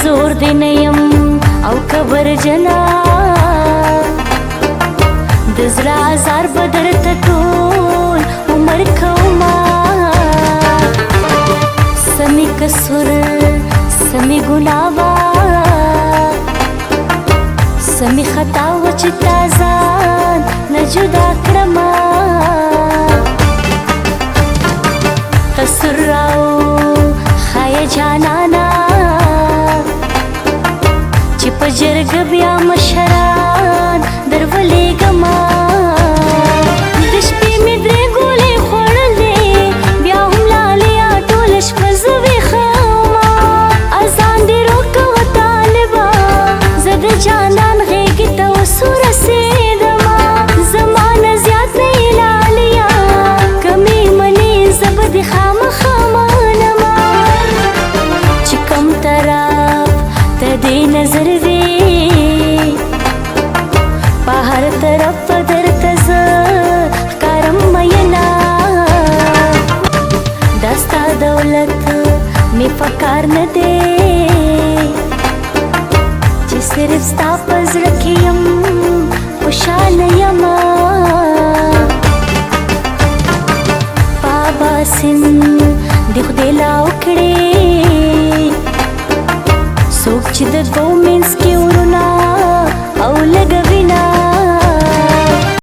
زور دی نه یم او کبر جنا، د زړه ازار به درته ټول عمر کوما. سمی کسور سمی ګناوا سمی خطا و چې تا ځان نه جدا کړما. قصر راو خای جانانا، چې په جرګه بیا مشران درولېږما. د شپې مې درې ګولې خوړلې، بیا هم لالیا ټوله شپه زه ویښه ومه. اذان دې روکوه طالبه، زه د جانان غېږې ته اوس ورسېدمه. زما نه زیات نه یې لالیه، که مې منې زه به دې خامخا منمه. چې کوم طرف ته دې نظر وي، په هر طرف به درته زه ښکارم میینه. دا ستا دولت مې پکار نه دی، چې صرف ستا په زړه کې یم خوشحاله یمه. بابا سند